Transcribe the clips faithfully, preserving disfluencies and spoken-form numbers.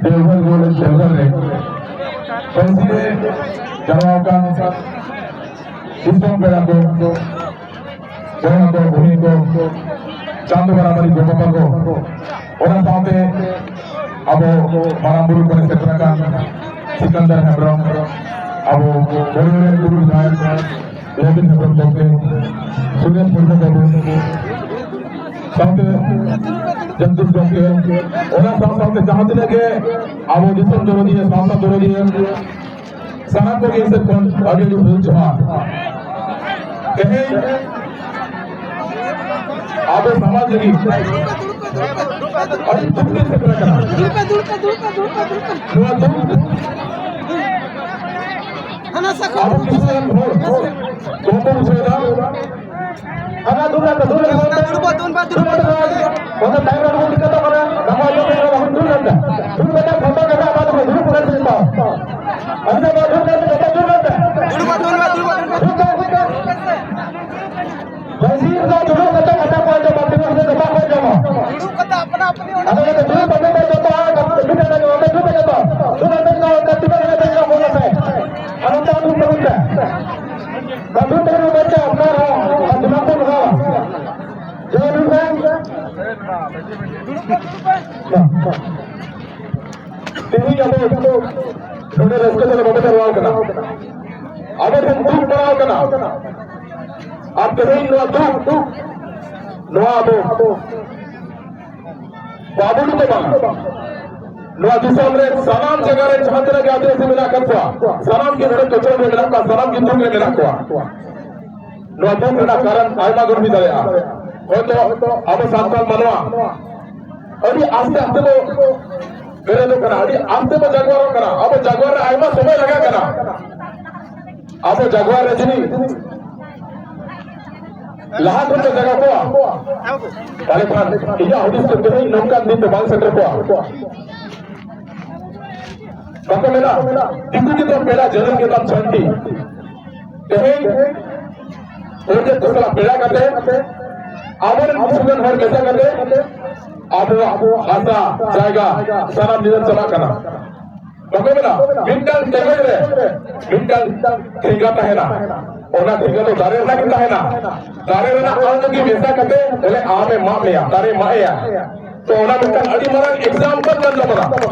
ᱫᱮᱣᱜᱷᱚᱨ ᱜᱚᱰ ᱫᱮᱣᱜᱷᱚᱨ ᱨᱮ ᱯᱟᱹᱧᱪᱤ ᱨᱮ ᱡᱟᱨᱣᱟ ᱟᱠᱟᱱ ᱫᱤᱥᱚᱢ ᱯᱮᱲᱟ ᱠᱚ, ᱵᱚᱭᱦᱟ ᱠᱚ, ᱵᱩᱦᱤᱱ ᱠᱚ, ᱪᱟᱸᱫᱚ ᱵᱟᱨᱟᱵᱟᱨᱤ ᱜᱚ ᱵᱟᱵᱟ ᱠᱚ, ᱚᱱᱟ ᱥᱟᱶᱛᱮ ᱟᱵᱚ ᱢᱟᱨᱟᱝ ᱵᱩᱨᱩ ᱠᱚᱨᱮ ᱥᱮᱴᱮᱨ ᱟᱠᱟᱱ ᱥᱤᱠᱟᱱᱫᱟᱨ ᱦᱮᱢᱵᱨᱚᱢ, ᱟᱵᱚ ᱢᱚᱬᱮ ᱨᱮᱱ ᱜᱩᱨᱩ ᱡᱟᱦᱟᱸᱭ ᱨᱚᱵᱤᱱ ᱦᱮᱢᱵᱨᱚᱢ ᱜᱚᱢᱠᱮ, ᱥᱩᱨᱮᱥ ᱢᱩᱨᱢᱩ ᱵᱟᱹᱵᱩ, ᱥᱟᱶᱛᱮ ᱡᱚᱜᱽᱫᱤᱥ ᱜᱚᱢᱠᱮ, ᱚᱱᱟ ᱥᱟᱶ ᱥᱟᱶᱛᱮ ᱡᱟᱦᱟᱸ ᱛᱤᱱᱟᱹᱜ ᱜᱮ ᱟᱵᱚ ᱫᱤᱥᱚᱢ ᱫᱚᱨᱚᱫᱤᱭᱟᱹ, ᱥᱟᱶᱛᱟ ᱫᱚᱨᱚᱫᱤᱭᱟᱹ, ᱥᱟᱱᱟᱢ ᱠᱚᱜᱮ ᱤᱧ ᱥᱮᱫ ᱠᱷᱚᱱ ᱟᱹᱰᱤ ᱟᱹᱰᱤ ᱵᱷᱟᱹᱜᱤ ᱡᱚᱦᱟᱨ᱾ ᱛᱮᱦᱮᱧ ᱟᱵᱚ ᱥᱚᱢᱟᱡᱽ ᱞᱟᱹᱜᱤᱫ ᱟᱹᱰᱤ ᱫᱩᱠ ᱨᱮ ᱥᱮᱴᱮᱨ ᱟᱠᱟᱱᱟ᱾ ᱫᱩᱲᱩᱵ ᱯᱮ, ᱫᱩᱲᱩᱵ ᱯᱮ, ᱫᱩᱲᱩᱵ ᱯᱮ, ᱫᱩᱲᱩᱵ ᱯᱮ, ᱫᱩᱲᱩᱵ ᱯᱮ᱾ ᱱᱚᱣᱟ ᱫᱩᱠ ᱦᱟᱱᱟ ᱥᱟ ᱠᱷᱚᱱ ᱟᱵᱚ ᱠᱤᱪᱷᱩ ᱜᱟᱱ ᱦᱚᱲ ᱠᱚ ᱵᱩᱡᱷᱟᱹᱣ ᱮᱫᱟ᱾ ᱦᱟᱱᱟ ᱫᱩᱲᱩᱵ ᱞᱮᱱ ᱯᱮ, ᱫᱩᱲᱩᱵ ᱞᱮᱱ ᱯᱮ᱾ ᱫᱩᱲᱩᱵ ᱯᱮ, ᱫᱩᱲᱩᱵ ᱯᱮ᱾ ᱚᱱᱟ ᱛᱟᱭᱚᱢ ᱨᱮ ᱟᱵᱚ ᱫᱤᱠᱠᱟᱛᱚᱜ ᱠᱟᱱᱟ᱾ ᱵᱟᱠᱚ ᱟᱸᱡᱚᱢ ᱮᱫᱟ, ᱵᱟᱵᱚᱱ ᱫᱩᱲᱩᱵ ᱞᱮᱱ ᱯᱮ᱾ ᱫᱩᱲᱩᱵ ᱠᱟᱛᱮ ᱯᱷᱳᱴᱳ ᱠᱟᱛᱮ ᱟᱵᱚ ᱫᱚᱵᱚᱱ ᱫᱩᱲᱩᱵ ᱠᱟᱱᱟ ᱥᱮ ᱵᱟᱝ? ᱟᱹᱵᱤᱱ ᱫᱚ ᱫᱩᱲᱩᱵ ᱞᱮᱱ ᱯᱮ, ᱡᱚᱛᱚ ᱫᱩᱲᱩᱵ ᱞᱮᱱ ᱯᱮ᱾ ᱫᱩᱲᱩᱵ ᱯᱮ, ᱫᱩᱲᱩᱵ ᱯᱮ, ᱫᱩᱲᱩᱵ ᱯᱮ, ᱫᱩᱲᱩᱵ ᱯᱮ᱾ ᱫᱩᱲᱩᱵ ᱯᱮ, ᱫᱩᱲᱩᱵ ᱯᱮ᱾ ᱢᱟᱹᱡᱷᱤ ᱫᱚ ᱫᱩᱲᱩᱵ ᱠᱟᱛᱮ ᱠᱟᱛᱷᱟ ᱠᱚ ᱟᱸᱡᱚᱢᱟ, ᱛᱤᱱᱟᱹᱜ ᱦᱚᱲ ᱫᱚ ᱵᱟᱠᱚ ᱟᱸᱡᱚᱢᱟ᱾ ᱫᱩᱲᱩᱵ ᱠᱟᱛᱮ ᱟᱯᱱᱟ ᱟᱯᱱᱤ ᱚᱸᱰᱮ ᱟᱫᱚ ᱱᱚᱰᱮ ᱫᱩᱲᱩᱵ ᱠᱟᱛᱮ ᱫᱚ ᱡᱚᱛᱚ ᱦᱚᱲ ᱢᱤᱫ ᱴᱷᱮᱱ ᱫᱩᱲᱩᱵ ᱠᱟᱛᱮ ᱫᱚ ᱫᱩᱲᱩᱵ ᱠᱟᱛᱮ ᱫᱚ ᱛᱤᱱᱟᱹᱜ ᱦᱚᱲ ᱫᱚ ᱵᱟᱠᱚ ᱟᱸᱡᱚᱢᱟ᱾ ᱟᱨ ᱱᱚᱛᱮ ᱫᱩᱲᱩᱵ ᱛᱟᱵᱚᱱ ᱯᱮ᱾ ᱵᱟᱹᱵᱩ ᱛᱟᱠᱚ ᱵᱟᱪᱟ ᱟᱯᱱᱟᱨ ᱦᱚᱸ ᱟᱨ ᱫᱤᱢᱟᱜ ᱠᱚ ᱞᱟᱜᱟᱣᱟ᱾ ᱡᱚᱦᱟᱨ ᱜᱮ᱾ ᱛᱮᱦᱮᱧ ᱟᱵᱚ ᱱᱚᱰᱮ ᱨᱟᱹᱥᱠᱟᱹ ᱛᱮ ᱵᱟᱵᱚ ᱡᱟᱨᱣᱟ ᱠᱟᱱᱟ᱾ ᱟᱵᱚ ᱴᱷᱮᱱ ᱫᱩᱠ ᱯᱟᱲᱟᱣ ᱠᱟᱱᱟ᱾ ᱟᱨ ᱛᱮᱦᱮᱧ ᱱᱚᱣᱟ ᱫᱩᱠ, ᱱᱚᱣᱟ ᱟᱵᱚ ᱵᱟᱵᱚᱱ ᱫᱚ ᱵᱟᱝ᱾ ᱱᱚᱣᱟ ᱫᱤᱥᱚᱢ ᱨᱮ ᱥᱟᱱᱟᱢ ᱡᱟᱭᱜᱟ ᱨᱮ ᱡᱟᱦᱟᱸ ᱛᱤᱱᱟᱹᱜ ᱜᱮ ᱟᱹᱫᱤᱵᱟᱹᱥᱤ ᱢᱮᱱᱟᱜ ᱟᱠᱟᱫ ᱠᱚᱣᱟ, ᱥᱟᱱᱟᱢ ᱜᱮ ᱱᱚᱰᱮ ᱠᱚᱪᱞᱚᱱ ᱨᱮ ᱢᱮᱱᱟᱜ ᱠᱚᱣᱟ, ᱥᱟᱱᱟᱢ ᱜᱮ ᱫᱩᱠ ᱨᱮ ᱢᱮᱱᱟᱜ ᱠᱚᱣᱟ᱾ ᱱᱚᱣᱟ ᱫᱩᱠ ᱨᱮᱱᱟᱜ ᱠᱟᱨᱚᱱ ᱟᱭᱢᱟ ᱜᱮ ᱦᱩᱭ ᱫᱟᱲᱮᱭᱟᱜᱼᱟ᱾ ᱦᱚᱭᱛᱚ ᱟᱵᱚ ᱥᱟᱱᱛᱟᱲ ᱢᱟᱱᱣᱟ ᱟᱹᱰᱤ ᱟᱥᱛᱮ ᱟᱥᱛᱮ ᱵᱚ ᱵᱮᱨᱮᱫᱚᱜ ᱠᱟᱱᱟ, ᱟᱹᱰᱤ ᱟᱥᱛᱮ ᱵᱚ ᱡᱟᱜᱣᱟᱨᱚᱜ ᱠᱟᱱᱟ᱾ ᱟᱵᱚ ᱡᱟᱜᱣᱟᱨ ᱨᱮ ᱟᱭᱢᱟ ᱥᱚᱢᱚᱭ ᱞᱟᱜᱟᱜ ᱠᱟᱱᱟ᱾ ᱟᱵᱚ ᱡᱟᱜᱣᱟᱨ ᱨᱮ ᱡᱩᱫᱤ ᱞᱟᱦᱟ ᱠᱷᱚᱱ ᱵᱚ ᱡᱟᱜᱟᱣ ᱠᱚᱣᱟ, ᱛᱟᱦᱞᱮ ᱠᱷᱟᱱ ᱤᱧᱟᱹᱜ ᱦᱩᱫᱤᱥ ᱛᱮ ᱛᱮᱦᱮᱧ ᱱᱚᱝᱠᱟᱱ ᱫᱤᱱ ᱫᱚ ᱵᱟᱝ ᱥᱮᱴᱮᱨ ᱠᱚᱜᱼᱟ᱾ ᱵᱟᱠᱚ ᱢᱮᱱᱟ, ᱫᱤᱠᱩ ᱜᱮᱛᱟᱢ ᱯᱮᱲᱟ, ᱡᱟᱹᱱᱩᱢ ᱜᱮᱛᱟᱢ ᱡᱷᱟᱹᱱᱴᱤ᱾ ᱛᱮᱦᱮᱧ ᱯᱨᱚᱡᱮᱠᱴ ᱥᱟᱞᱟᱜ ᱯᱮᱲᱟ ᱠᱟᱛᱮ, ᱟᱵᱚᱨᱮᱱ ᱠᱤᱪᱷᱩ ᱜᱟᱱ ᱦᱚᱲ ᱢᱮᱥᱟ ᱠᱟᱛᱮ, ᱟᱵᱚᱣᱟᱜ ᱦᱟᱥᱟ ᱡᱟᱭᱜᱟ ᱥᱟᱱᱟᱢ ᱱᱤᱞᱟᱹᱢ ᱪᱟᱵᱟᱜ ᱠᱟᱱᱟ᱾ ᱵᱟᱠᱚ ᱢᱮᱱᱟ, ᱢᱤᱫᱴᱟᱝ ᱴᱮᱸᱜᱚᱡ ᱨᱮ ᱢᱤᱫᱴᱟᱝ ᱴᱷᱮᱸᱜᱟ ᱛᱟᱦᱮᱱᱟ, ᱚᱱᱟ ᱴᱷᱮᱸᱜᱟ ᱫᱚ ᱫᱟᱨᱮ ᱨᱮᱱᱟᱜ ᱜᱮ ᱛᱟᱦᱮᱱᱟ᱾ ᱫᱟᱨᱮ ᱨᱮᱱᱟᱜ ᱟᱢ ᱜᱮ ᱢᱮᱥᱟ ᱠᱟᱛᱮ ᱵᱚᱞᱮ ᱟᱢᱮ ᱢᱟᱜ ᱢᱮᱭᱟ, ᱫᱟᱨᱮ ᱢᱟᱜ ᱮᱭᱟ᱾ ᱛᱚ ᱚᱱᱟ ᱢᱤᱫᱴᱟᱝ ᱟᱹᱰᱤ ᱢᱟᱨᱟᱝ example ᱠᱟᱱ ᱛᱟᱵᱚᱱᱟ᱾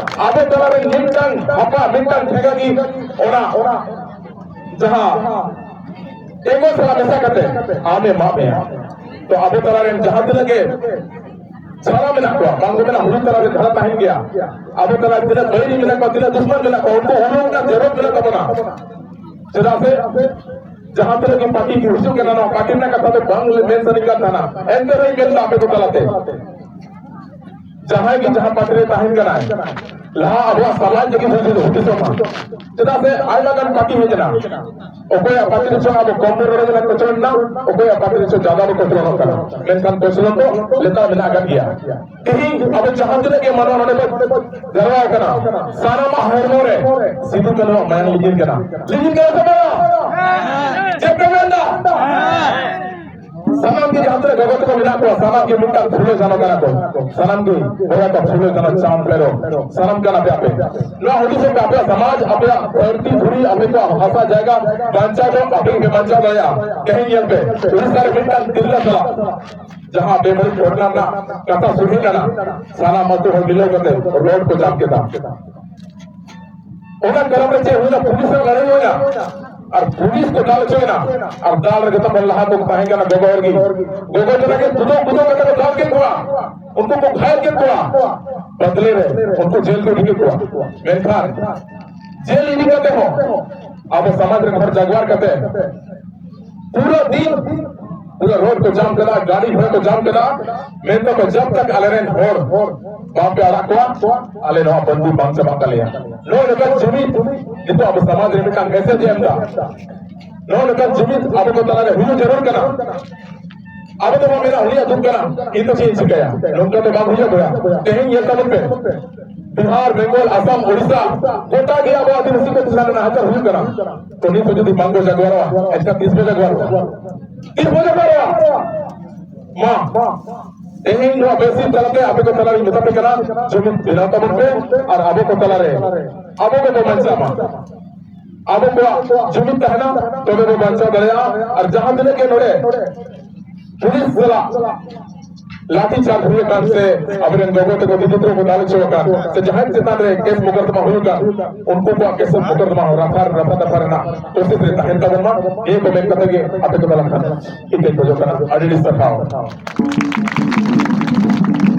ᱟᱵᱚ ᱛᱟᱞᱟᱨᱮ ᱢᱤᱫᱴᱟᱝ ᱦᱟᱯᱟ, ᱢᱤᱫᱴᱟᱝ ᱴᱷᱮᱸᱜᱟ ᱜᱮ ᱚᱱᱟ, ᱚᱱᱟ ᱡᱟᱦᱟᱸ ᱴᱮᱸᱜᱚᱡ ᱥᱟᱞᱟᱜ ᱢᱮᱥᱟ ᱠᱟᱛᱮ ᱟᱢᱮ ᱢᱟᱜ ᱢᱮᱭᱟ᱾ ᱛᱚ ᱟᱵᱚ ᱛᱟᱞᱟᱨᱮᱱ ᱡᱟᱦᱟᱸ ᱛᱤᱱᱟᱹᱜ ᱜᱮ ᱡᱷᱟᱲᱟ ᱢᱮᱱᱟᱜ ᱠᱚᱣᱟ, ᱵᱟᱝ ᱠᱚ ᱢᱮᱱᱟ ᱦᱩᱲᱩ ᱛᱟᱞᱟ ᱨᱮ ᱡᱷᱟᱲᱟ ᱛᱟᱦᱮᱱ ᱜᱮᱭᱟ᱾ ᱟᱵᱚ ᱛᱟᱞᱟ ᱛᱤᱱᱟᱹᱜ ᱵᱟᱹᱭᱨᱤ ᱢᱮᱱᱟᱜ ᱠᱚᱣᱟ, ᱛᱤᱱᱟᱹᱜ ᱫᱩᱥᱢᱚᱱ ᱢᱮᱱᱟᱜ ᱠᱚᱣᱟ, ᱩᱱᱠᱩ ᱦᱩᱲᱩ ᱨᱮᱱᱟᱜ ᱡᱟᱹᱨᱩᱲ ᱢᱮᱱᱟᱜ ᱛᱟᱵᱚᱱᱟ᱾ ᱪᱮᱫᱟᱜ ᱥᱮ ᱡᱟᱦᱟᱸ ᱛᱤᱱᱟᱹᱜ ᱜᱮ ᱯᱟᱨᱴᱤ ᱠᱚ ᱦᱤᱡᱩᱜ ᱠᱟᱱᱟ, ᱱᱚᱣᱟ ᱯᱟᱨᱴᱤ ᱨᱮᱱᱟᱜ ᱠᱟᱛᱷᱟ ᱫᱚ ᱵᱟᱝ ᱢᱮᱱ ᱥᱟᱱᱟᱧ ᱠᱟᱱ ᱛᱟᱦᱮᱱᱟ, ᱮᱱᱛᱮ ᱨᱮᱦᱚᱸᱧ ᱢᱮᱱ ᱮᱫᱟ ᱟᱯᱮ ᱠᱚ ᱛᱟᱞᱟᱛᱮ, ᱡᱟᱦᱟᱸᱭ ᱜᱮ ᱡᱟᱦᱟᱸ ᱯᱟᱨᱴᱤ ᱨᱮ ᱛᱟᱦᱮᱱ ᱠᱟᱱᱟᱭ, ᱞᱟᱦᱟ ᱟᱵᱚᱣᱟᱜ ᱥᱚᱢᱟᱡᱽ ᱞᱟᱹᱜᱤᱫ ᱦᱩᱫᱤᱥ, ᱦᱩᱫᱤᱥᱚᱜ ᱢᱟ᱾ ᱪᱮᱫᱟᱜ ᱥᱮ ᱟᱭᱢᱟ ᱜᱟᱱ ᱯᱟᱨᱴᱤ ᱦᱮᱡ ᱮᱱᱟ, ᱚᱠᱚᱭᱟᱜ ᱯᱟᱨᱴᱤ ᱨᱮᱪᱚ ᱟᱵᱚ ᱠᱚᱢ ᱵᱚᱱ ᱨᱚᱲ ᱠᱟᱱᱟ, ᱠᱚᱪᱞᱚᱱ ᱮᱱᱟ, ᱚᱠᱚᱭᱟᱜ ᱯᱟᱨᱴᱤ ᱨᱮᱪᱚ ᱡᱟᱫᱟ ᱵᱚ ᱠᱚᱪᱞᱚᱱᱚᱜ ᱠᱟᱱᱟ, ᱢᱮᱱᱠᱷᱟᱱ ᱠᱚᱪᱞᱚᱱ ᱫᱚ ᱞᱮᱛᱟᱲ ᱢᱮᱱᱟᱜ ᱟᱠᱟᱫ ᱜᱮᱭᱟ᱾ ᱛᱮᱦᱮᱧ ᱟᱵᱚ ᱡᱟᱦᱟᱸ ᱛᱤᱱᱟᱹᱜ ᱜᱮ ᱢᱟᱱᱣᱟ ᱱᱚᱰᱮ ᱵᱚ ᱡᱟᱨᱣᱟ ᱟᱠᱟᱱᱟ, ᱥᱟᱱᱟᱢᱟᱜ ᱦᱚᱲᱢᱚ ᱨᱮ ᱥᱤᱫᱩ ᱠᱟᱹᱱᱦᱩᱣᱟᱜ ᱢᱟᱭᱟᱢ ᱞᱤᱸᱡᱤᱱ ᱠᱟᱱᱟ᱾ ᱞᱤᱸᱡᱤᱱ ᱠᱟᱱᱟ ᱥᱮ ᱵᱟᱝᱟ? ᱪᱮᱫ ᱯᱮ ᱢᱮᱱᱫᱟ? ᱥᱟᱱᱟᱢ ᱜᱮ ᱡᱟᱦᱟᱸ ᱛᱤᱱᱟᱹᱜ ᱜᱚᱜᱚ ᱛᱟᱠᱚ ᱢᱮᱱᱟᱜ ᱠᱚᱣᱟ, ᱥᱟᱱᱟᱢ ᱜᱮ ᱢᱤᱫᱴᱟᱝ ᱯᱷᱩᱞᱳ ᱡᱷᱟᱱᱚ ᱠᱟᱱᱟ ᱠᱚ᱾ ᱥᱟᱱᱟᱢ ᱜᱮ ᱵᱚᱭᱦᱟ ᱠᱚ ᱯᱷᱩᱞᱳ ᱡᱷᱟᱱᱚ ᱪᱟᱸᱫ ᱵᱷᱟᱭᱨᱚ, ᱥᱟᱱᱟᱢ ᱠᱟᱱᱟ ᱯᱮ ᱟᱯᱮ᱾ ᱱᱚᱣᱟ ᱦᱩᱫᱤᱥ ᱯᱮ, ᱟᱯᱮᱭᱟᱜ ᱥᱚᱢᱟᱡᱽ, ᱟᱯᱮᱭᱟᱜ ᱫᱷᱟᱹᱨᱛᱤ ᱫᱷᱩᱲᱤ, ᱟᱯᱮ ᱠᱚᱣᱟᱜ ᱦᱟᱥᱟ ᱡᱟᱭᱜᱟ ᱵᱟᱧᱪᱟᱣ ᱫᱚ ᱟᱯᱮ ᱜᱮᱯᱮ ᱵᱟᱧᱪᱟᱣ ᱫᱟᱲᱮᱭᱟᱜᱼᱟ᱾ ᱛᱮᱦᱮᱧ ᱧᱮᱞ ᱯᱮ, ᱩᱲᱤᱥᱥᱟ ᱨᱮ ᱢᱤᱫᱴᱟᱝ ᱛᱤᱨᱞᱟᱹ ᱥᱟᱞᱟᱜ ᱡᱟᱦᱟᱸ ᱵᱮᱵᱟᱹᱲᱤᱡ ᱜᱷᱚᱴᱚᱱᱟ ᱨᱮᱱᱟᱜ ᱠᱟᱛᱷᱟ ᱥᱩᱨᱩ ᱠᱟᱱᱟ, ᱥᱟᱱᱟᱢ ᱟᱹᱛᱩ ᱦᱚᱲ ᱢᱤᱞᱟᱹᱣ ᱠᱟᱛᱮ ᱨᱳᱰ ᱠᱚ ᱡᱟᱢ ᱠᱮᱫᱟ᱾ ᱚᱱᱟ ᱠᱟᱨᱚᱱ ᱨᱮ ᱪᱮᱫ ᱦᱩᱭᱱᱟ? ᱯᱩᱞᱤᱥ ᱥᱟᱶ ᱞᱟᱹᱲᱦᱟᱹᱭ ᱦᱩᱭᱱᱟ ᱟᱨ ᱯᱩᱞᱤᱥ ᱠᱚ ᱫᱟᱞ ᱦᱚᱪᱚᱭᱮᱱᱟ᱾ ᱟᱨ ᱫᱟᱞ ᱨᱮ ᱡᱚᱛᱚ ᱠᱷᱚᱱ ᱞᱟᱦᱟ ᱠᱚ ᱛᱟᱦᱮᱸ ᱠᱟᱱᱟ ᱜᱚᱜᱚ ᱦᱚᱲ ᱜᱮ᱾ ᱜᱚᱜᱚ ᱡᱚᱱᱟ ᱜᱮ ᱠᱩᱫᱟᱹᱣ ᱠᱩᱫᱟᱹᱣ ᱠᱟᱛᱮ ᱠᱚ ᱫᱟᱞ ᱠᱮᱫ ᱠᱚᱣᱟ, ᱩᱱᱠᱩ ᱠᱚ ᱜᱷᱟᱭᱮᱞ ᱠᱮᱫ ᱠᱚᱣᱟ, ᱵᱚᱫᱞᱮ ᱨᱮ ᱩᱱᱠᱩ ᱡᱮᱞ ᱠᱚ ᱤᱫᱤ ᱠᱮᱫ ᱠᱚᱣᱟ᱾ ᱢᱮᱱᱠᱷᱟᱱ ᱡᱮᱞ ᱤᱫᱤ ᱠᱟᱛᱮ ᱦᱚᱸ ᱟᱵᱚ ᱥᱚᱢᱟᱡᱽ ᱨᱮᱱ ᱦᱚᱲ ᱡᱟᱜᱣᱟᱨ ᱠᱟᱛᱮ ᱯᱩᱨᱟᱹ ᱫᱤᱱ ᱯᱩᱨᱟᱹ ᱨᱳᱰ ᱠᱚ ᱡᱟᱢ ᱠᱮᱫᱟ, ᱜᱟᱹᱰᱤ ᱜᱷᱚᱲᱟ ᱠᱚ ᱡᱟᱢ ᱠᱮᱫᱟ᱾ ᱢᱮᱱ ᱫᱟᱠᱚ, ᱡᱟᱵ ᱛᱟᱠ ᱟᱞᱮ ᱨᱮᱱ ᱦᱚᱲ ᱵᱟᱝ ᱯᱮ ᱟᱲᱟᱜ ᱠᱚᱣᱟ, ᱟᱞᱮ ᱱᱚᱣᱟ ᱵᱟᱹᱱᱫᱤ ᱵᱟᱝ ᱪᱟᱵᱟᱜ ᱛᱟᱞᱮᱭᱟ᱾ ᱱᱚᱜᱼᱚᱭ ᱱᱚᱝᱠᱟᱱ ᱡᱩᱢᱤᱫ ᱱᱤᱛᱚᱜ ᱟᱵᱚ ᱥᱚᱢᱟᱡᱽ ᱨᱮ ᱢᱤᱫᱴᱟᱝ ᱢᱮᱥᱮᱡᱽ ᱮ ᱮᱢ ᱮᱫᱟ᱾ ᱱᱚᱜᱼᱚᱭ ᱱᱚᱝᱠᱟᱱ ᱡᱩᱢᱤᱫ ᱟᱵᱚ ᱠᱚ ᱛᱟᱞᱟᱨᱮ ᱦᱩᱭᱩᱜ ᱡᱟᱹᱨᱩᱲ ᱠᱟᱱᱟ᱾ ᱟᱵᱚ ᱫᱚᱵᱚᱱ ᱢᱮᱱᱟ, ᱩᱱᱤᱭᱟᱜ ᱫᱩᱠ ᱠᱟᱱᱟ, ᱤᱧ ᱫᱚ ᱪᱮᱫ ᱤᱧ ᱪᱤᱠᱟᱹᱭᱟ? ᱱᱚᱝᱠᱟ ᱫᱚ ᱵᱟᱝ ᱦᱩᱭᱩᱜᱼᱟ ᱵᱚᱭᱦᱟ᱾ ᱛᱮᱦᱮᱧ ᱧᱮᱞ ᱛᱟᱵᱚᱱ ᱯᱮ, ᱵᱤᱦᱟᱨ, ᱵᱮᱝᱜᱚᱞ, ᱟᱥᱟᱢ, ᱳᱰᱤᱥᱟ, ᱜᱚᱴᱟ ᱜᱮ ᱟᱵᱚ ᱟᱹᱫᱤᱵᱟᱹᱥᱤ ᱠᱚ ᱪᱮᱛᱟᱱ ᱨᱮ ᱱᱟᱦᱟᱪᱟᱨ ᱦᱩᱭᱩᱜ ᱠᱟᱱᱟ᱾ ᱛᱚ ᱱᱤᱛ ᱦᱚᱸ ᱡᱩᱫᱤ ᱵᱟᱝ ᱵᱚ ᱡᱟᱜᱣᱟᱨᱚᱜᱼᱟ, ᱮᱱᱠᱷᱟᱱ ᱛᱤᱥ ᱵᱚ ᱡᱟᱜᱣᱟᱨᱚᱜᱼᱟ? ᱛᱤᱥ ᱵᱚ ᱡᱟᱜᱣᱟᱨᱚᱜᱼᱟ? ᱢᱟ ᱛᱮᱦᱮᱧ ᱱᱚᱣᱟ ᱵᱮᱥᱤ ᱛᱟᱞᱟᱛᱮ ᱟᱯᱮ ᱠᱚ ᱛᱟᱞᱟᱨᱤᱧ ᱢᱮᱛᱟ ᱯᱮ ᱠᱟᱱᱟ, ᱡᱩᱢᱤᱫ ᱵᱮᱱᱟᱣ ᱛᱟᱵᱚᱱ ᱯᱮ ᱟᱨ ᱟᱵᱚ ᱠᱚ ᱛᱟᱞᱟᱨᱮ ᱟᱵᱚ ᱜᱮᱵᱚ ᱵᱟᱧᱪᱟᱜ ᱢᱟ᱾ ᱟᱵᱚ ᱠᱚᱣᱟᱜ ᱡᱩᱢᱤᱫ ᱛᱟᱦᱮᱱᱟ, ᱛᱚᱵᱮ ᱵᱚ ᱵᱟᱧᱪᱟᱣ ᱫᱟᱲᱮᱭᱟᱜᱼᱟ᱾ ᱟᱨ ᱡᱟᱦᱟᱸ ᱛᱤᱱᱟᱹᱜ ᱜᱮ ᱱᱚᱰᱮ ᱯᱩᱞᱤᱥ ᱥᱟᱞᱟᱜ ᱞᱟᱴᱷᱤ ᱪᱟᱨᱡᱽ ᱦᱩᱭ ᱟᱠᱟᱱ ᱥᱮ ᱟᱵᱚᱨᱮᱱ ᱜᱚᱜᱚ ᱛᱟᱠᱚ, ᱫᱤᱫᱤ ᱛᱟᱠᱚ ᱠᱚ ᱫᱟᱞ ᱦᱚᱪᱚ ᱟᱠᱟᱱ ᱥᱮ ᱡᱟᱦᱟᱸᱭ ᱪᱮᱛᱟᱱ ᱨᱮ ᱠᱮᱥ ᱢᱚᱠᱚᱫᱢᱟ ᱦᱩᱭ ᱟᱠᱟᱱ, ᱩᱱᱠᱩ ᱠᱚᱣᱟᱜ ᱠᱮᱥ ᱢᱚᱠᱚᱫᱢᱟ ᱦᱚᱸ ᱨᱟᱯᱷᱟ ᱨᱟᱯᱷᱟ ᱫᱟᱯᱷᱟ ᱨᱮᱱᱟᱜ ᱠᱳᱥᱤᱥ ᱨᱮ ᱛᱟᱦᱮᱱ ᱛᱟᱵᱚᱱ ᱢᱟ᱾ ᱱᱤᱭᱟᱹ ᱠᱚ ᱢᱮᱱ ᱠᱟᱛᱮ ᱜᱮ ᱟᱯᱮ ᱠᱚ ᱛᱟᱞᱟ ᱠᱷᱟᱱ ᱤᱧ ᱫᱚᱧ ᱠᱷᱚᱡᱚᱜ ᱠᱟᱱᱟ᱾ ᱟᱹᱰᱤ ᱟᱹᱰᱤ ᱥᱟᱨᱦᱟᱣ᱾